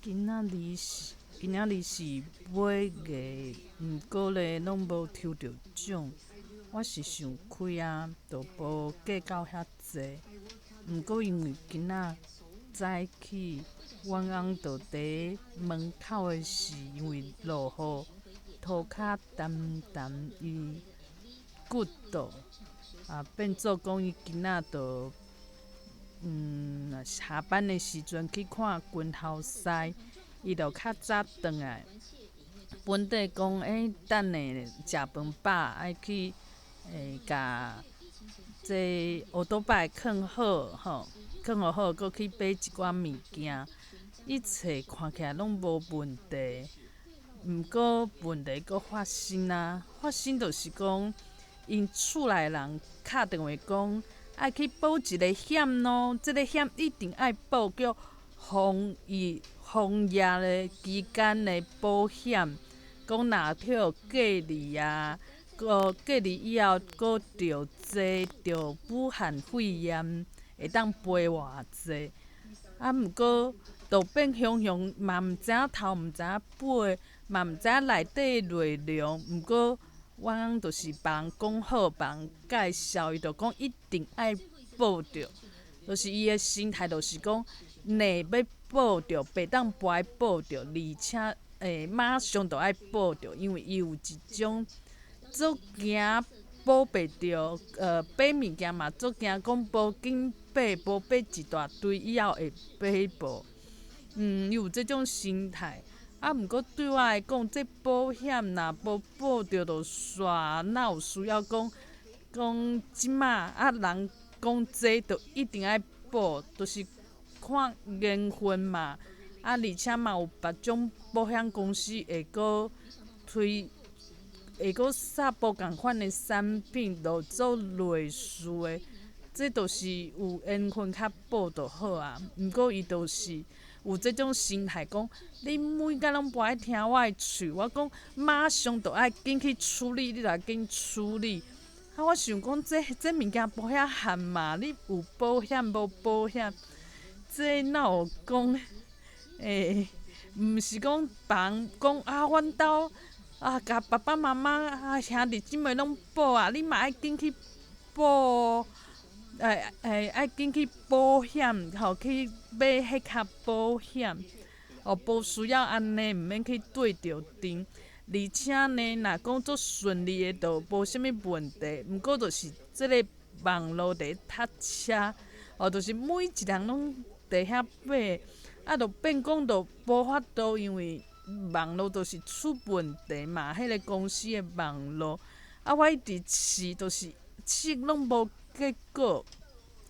今仔日是今仔日是尾牙，毋過咧攏無抽著獎，我是想虧啊，就無計較遐濟。毋過因為今仔早起，阮翁就佇門口的時，因為落雨，塗跤澹澹，伊骨倒，啊變做講伊今仔就下班的時陣去看拳頭賽，伊就較早轉來。本底講，等下食飯飽，愛去共這烏桌擺囥好吼，囥予好，閣去買一寡物件。一切看起來攏無問題，毋過問題閣發生啊！發生就是講，𪜶厝內人敲電話講，愛去保一个險咯，這个險一定愛保，叫防疫防疫的期間的保險，講若去予隔離啊，閣隔離以後閣著這著武漢肺炎，會當賠偌濟。啊，毋過就變雄雄嘛毋知影頭，毋知影尾，嘛毋知影內底內容。毋過阮翁就是別人講好，別人介紹，伊就講一定愛保著，就是伊的心態就是講，若欲保著，袂當無愛保著，而且馬上就愛保著，因為伊有一種足驚保袂著，買物件嘛足驚講無緊買，無買一大堆以後會買無。伊有這種心態。啊，毋過對我來講，這保險若無保著就煞，哪有需要講講這馬啊？人講這就一定愛保，就是看緣分嘛。啊，而且嘛有別種保險公司會閣推，會閣送無仝款的產品，就做類似的，這就是有緣分較保就好啊。毋過伊就是有這種心態，講你每工攏無愛聽我的喙，我講馬上就愛緊去處理，你就愛緊處理。啊，我想講這物件無遐難嘛，你有保險無保險，這哪有講？毋是講別人講啊，阮兜啊，共爸爸媽媽啊兄弟姊妹攏保啊，你嘛愛緊去保。愛緊去保險，吼去買彼卡保險，哦，無需要按呢，毋免去對著陣。而且呢，若講足順利的，就無啥物問題。毋過就是這个網路佇塞車，哦，就是每一人攏佇遐買，啊，就變講就無法度，因為網路就是出問題嘛，彼个公司的網路，啊，我一直試，就是試攏無結果，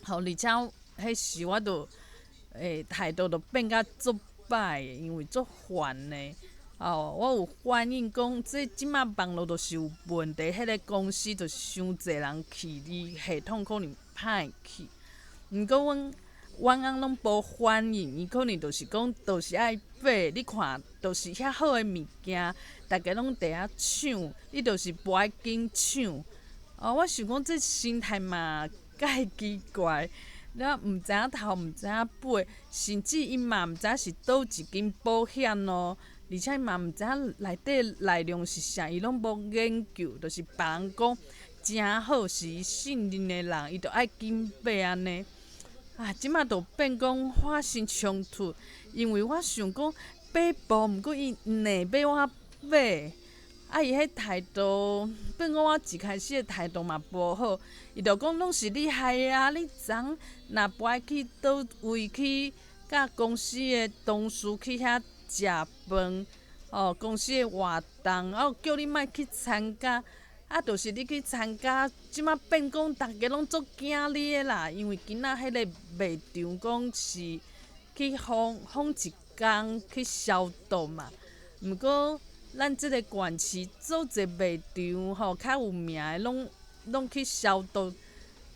吼，而且彼時我就態度就變甲足歹的，因為足煩的。哦，我有反映講，這這馬網路就是有問題，彼个公司就是傷濟人去，伊系統可能歹去。毋過阮阮翁攏無反應，伊可能就是講，就是愛買，你看，就是遐好的物件，逐家攏佇遐搶，你就是無愛緊搶。哦，我想講這心態嘛介奇怪，了毋知影頭，毋知影尾，甚至伊嘛毋知是佗一間保險咯，而且伊嘛毋知影內底內容是啥，伊攏無研究，就是別人講誠好，是伊信任的人，伊就愛緊買按呢。啊，這馬就變講發生衝突，因為我想講買無，毋過伊硬欲我買。啊！伊彼態度，變講我一開始的態度嘛無好，伊就講攏是你害的啊！你昨昏若無愛去佗位去佮公司的同事去遐食飯，哦，公司的活動，啊，叫你莫去參加，啊，就是你去參加，這馬變講逐家攏足驚你的啦，因為今仔彼个賣場講是去封封一工去消毒嘛，毋過，咱這个縣市足濟賣場吼，較有名的攏攏去消毒，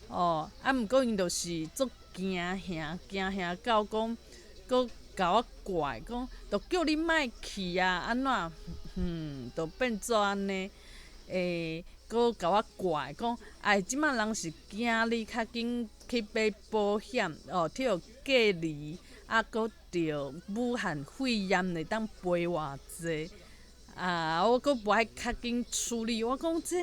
哦，啊，毋過𪜶就是足驚嚇，驚嚇到講，閣共我怪，講就叫你莫去啊，按怎？就變做按呢，閣共我怪，講哎，這馬人是驚你較緊去買保險，哦，去予隔離，啊，閣著武漢肺炎會當賠偌濟，啊，我閣無愛較緊處理。我講這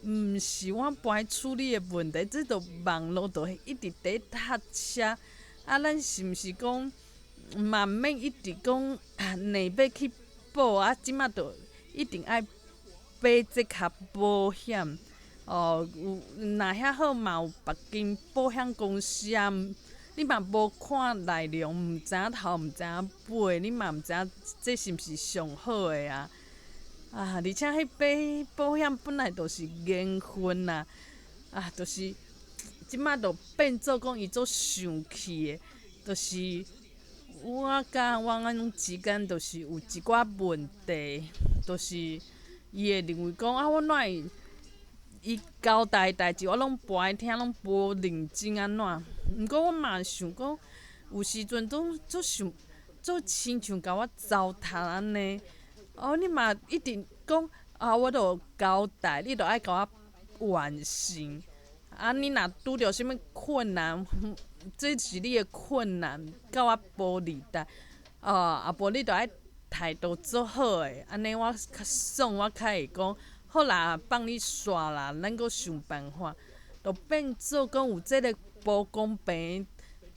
毋是我無愛處理的問題，這著網路著一直佇塞車。啊，咱是毋是講嘛毋免一直講啊，硬欲去保啊？這馬著一定愛買這較保險。哦，有若遐好嘛有別間保險公司啊。你嘛無看內容，毋知影頭，毋知影尾，你嘛毋知影這是毋是上好的啊？啊，而且彼買保險本來就是緣分啊，啊，就是這馬就變做講伊足生氣的，就是我佮我翁之間就是有一寡問題，就是伊會認為講啊，我哪會伊交代的代誌我攏無愛聽，攏無認真按怎？毋過我嘛想講，有時陣總足想足親像共我糟蹋按呢。哦，你嘛一直講啊，我都有交代，你著愛共我完成。啊，你若拄著啥物困難，這是你的困難，佮我無厘代。哦，啊無你著愛態度足好的，按呢我較爽，我較會講好啦，放你煞啦，咱閣想辦法。就變做講有這个無公平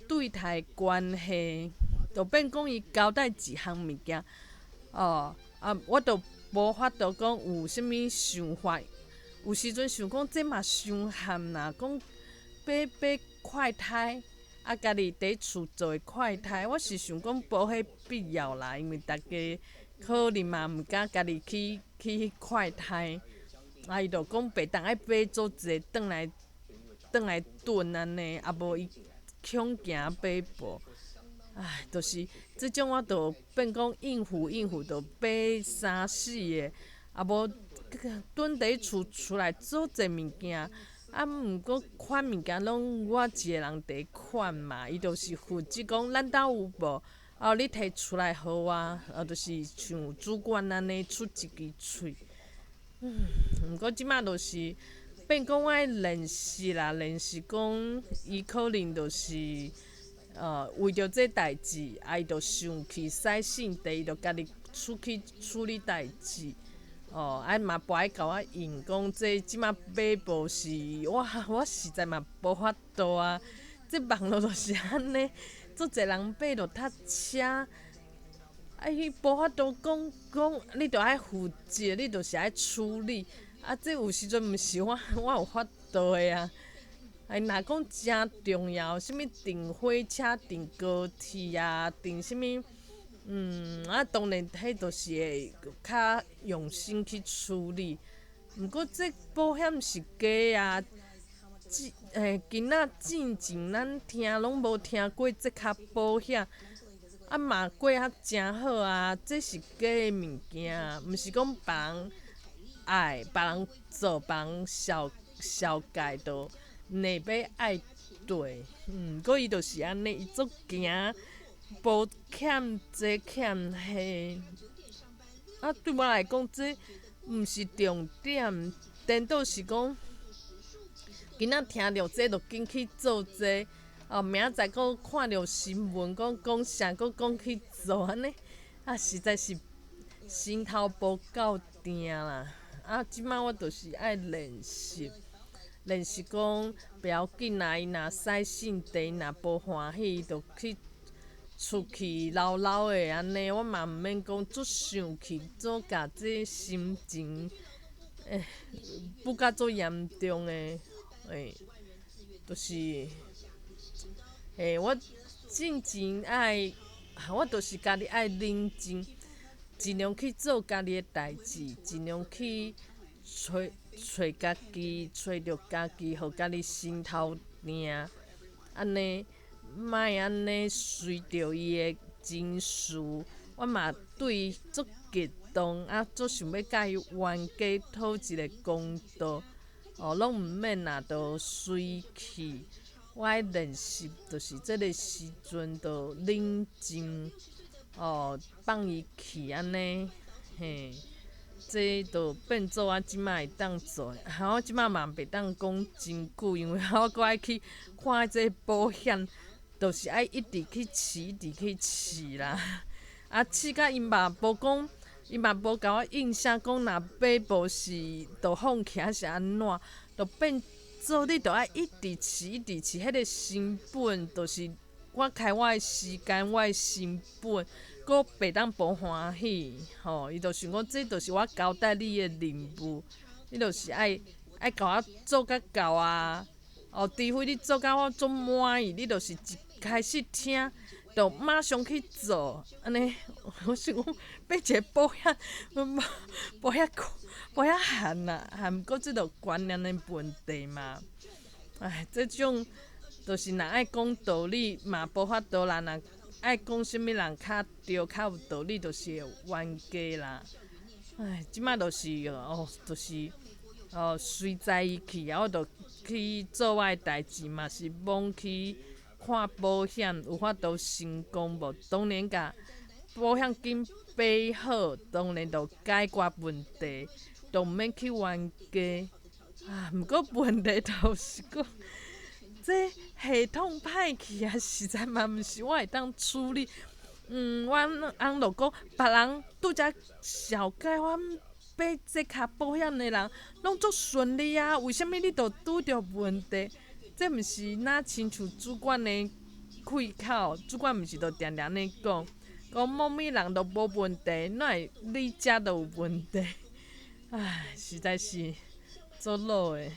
對待關係，就變講伊交代一項物件，哦，啊，我就無法度講有啥物想法。有時陣想講這嘛傷譀啦，講買買快篩，啊，家己佇厝做的快篩，我是想講無彼必要啦，因為逐家可能嘛毋敢家己去去快篩，啊，伊就講袂當愛買足濟轉來轉來囤按呢，啊無伊恐驚買無，唉，就是這種我就變講應付應付，就買三四个，啊無囤佇厝厝內足濟物件，啊，毋過款物件攏我一个人佇款嘛，伊就是負責講咱兜有無，哦，你提出來予我，啊，就是像主管按呢出一支喙。毋過這馬就是變講我愛練習啦，練習講伊可能就是為著這代誌，啊，伊就生氣，使性地，伊就家己出去處理代誌。哦，啊嘛無愛共我應講這這馬買無是，我我實在嘛無法度啊。這網路就是按呢，足濟人買就塞車，啊伊無法度講講，你著愛負責，你就是愛處理。啊，這有時陣毋是我我有法度的啊。啊，若講誠重要，啥物訂火車、訂高鐵啊，訂啥物？啊，當然，彼就是會較用心去處理。毋過這保險是假啊，這囡仔進前咱聽攏無聽過這較保險，啊嘛過較誠好啊，這是假的物件，毋是講別人愛，別人做，別人紹紹介就硬欲愛對。毋過伊就是按呢，伊足驚。無欠這欠彼，啊，對我來講，這毋是重點，顛倒是講，囡仔聽著這就緊去做這，哦，明仔載閣看著新聞，講講啥，閣講去做按呢，啊，實在是心頭無夠定啦。啊，這馬我就是愛練習，練習講袂要緊啦，伊若使性地，若無歡喜，就去。出去鬧鬧的按呢，我嘛毋免講足生氣，足共這心情，欸，不甲足嚴重的，欸，就是，欸，我進前愛，我就是家己愛冷靜，盡量去做家己的代誌，盡量去揣揣家己，揣著家己，予家己心頭定，按呢。莫按呢隨著伊的情緒，我嘛對伊足激動，啊，足想欲共伊冤家討一个公道，哦，攏毋免啦，就隨去。我愛練習，就是這个時陣就冷靜，哦，放伊去按呢，嘿，這就變做我這馬會當做的。啊，我這馬嘛袂當講真久，因為我閣愛去看這個保險。就是愛一直去試，一直去試啦。啊，試甲伊嘛無講，伊嘛無共我應聲講，若買無是就放棄抑是按怎，就變做你著愛一直試，一直試，彼個成本就是我開我的時間，我的成本，閣袂當無歡喜，吼。伊就想講，這就是我交代你的任務，你就是愛共我做甲到啊！哦，除非你做甲我足滿意，你就是一開始聽，就馬上去做，按呢，我想講買一個保險，無遐無遐難啦，啊，毋過這就觀念的問題嘛。唉，這種就是若愛講道理嘛，無法度啦。若愛講啥物人較對較有道理，就是會冤家啦。唉，這擺就是哦，就是哦，隨在伊去啊，我就去做我的代誌嘛，是罔去看保險有法度成功無？當然共保險金買好，當然就解決問題，就毋免去冤家。啊，毋過問題就是講，這系統歹去啊，實在嘛毋是我會當處理。阮翁就講，別人拄才紹介我買這卡保險的人，攏足順利啊，為啥物你就拄著問題？這毋是若親像主管的開口，主管毋是就定定按呢講，講某物人都無問題，哪會你遮就有問題？唉，實在是足惱的。